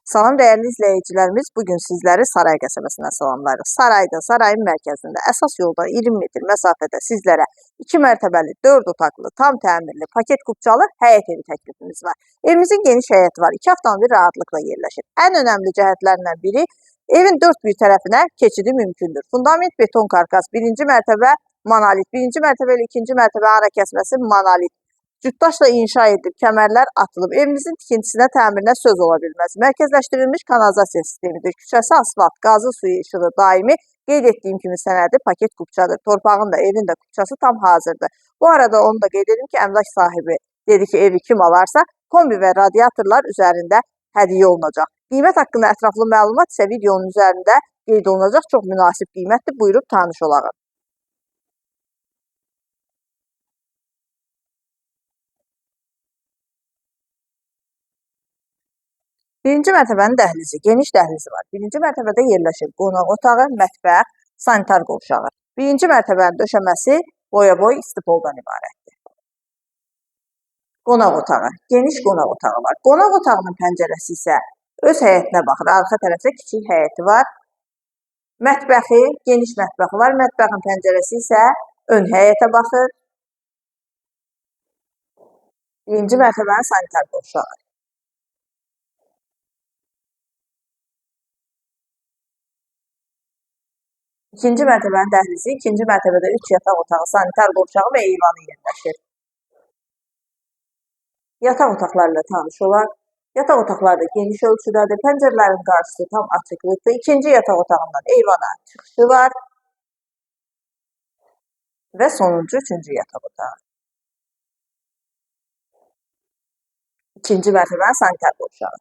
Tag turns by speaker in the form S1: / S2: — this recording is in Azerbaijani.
S1: Salam dəyərli izləyicilərimiz, bu gün sizləri Saray qəsəbəsindən salamlayırıq. Sarayda, sarayın mərkəzində, əsas yoldan 20 metr məsafədə sizlərə 2 mərtəbəli, 4 otaqlı, tam təmirli, paket kupçalı həyət evi təklifimiz var. Evimizin geniş həyəti var, 2 avtomobil rahatlıqla yerləşir. Ən önəmli cəhətlərindən biri evin dörd bir tərəfinə keçidi mümkündür. Fundament beton karkas, birinci mərtəbə monolit, birinci mərtəbə ilə ikinci mərtəbə ara kəsməsi monolit. Cütdaşla inşa edilib, kəmərlər atılıb. Evimizin tikintisinə, təmirinə söz ola bilməz. Mərkəzləşdirilmiş kanalizasiya sistemidir. Küçəsi asfalt, qazı, suyu, işığı daimi. Qeyd etdiyim kimi sənədi paket kupçadır. Torpağın da, evin də kupçası tam hazırdır. Bu arada onu da qeyd edim ki, əmlak sahibi dedi ki, evi kim alarsa, kombi və radiatorlar üzərində hədiyyə olunacaq. Qiymət haqqında ətraflı məlumat isə videonun üzərində qeyd olunacaq. Çox münasib qiymətdir. Buyurub tanış olaq. Birinci mərtəbənin dəhlizi, geniş dəhlizi var. Birinci mərtəbədə yerləşir qonaq otağı, mətbəx, sanitar qovşağı. Birinci mərtəbənin döşəməsi boya-boy istipoldan ibarətdir. Qonaq otağı, geniş qonaq otağı var. Qonaq otağının pəncərəsi isə öz həyətinə baxır. Arxa tərəfdə kiçik həyəti var. Mətbəxi, geniş mətbəxi var. Mətbəxin pəncərəsi isə ön həyətə baxır. Birinci mərtəbənin sanitar qovşağı. İkinci mərtəbənin dəhlizi, ikinci mərtəbədə 3 yataq otağı, sanitar qovşağı və eyvanı yerləşir. Yataq otaqları ilə tanış olaq. Yataq otaqları da geniş ölçüdədir. Pəncərələrin qarşısı tam açıqlıqdır. İkinci yataq otağından eyvana çıxışı var. Və sonuncu, üçüncü yataq otağı. İkinci mərtəbənin sanitar qovşağı.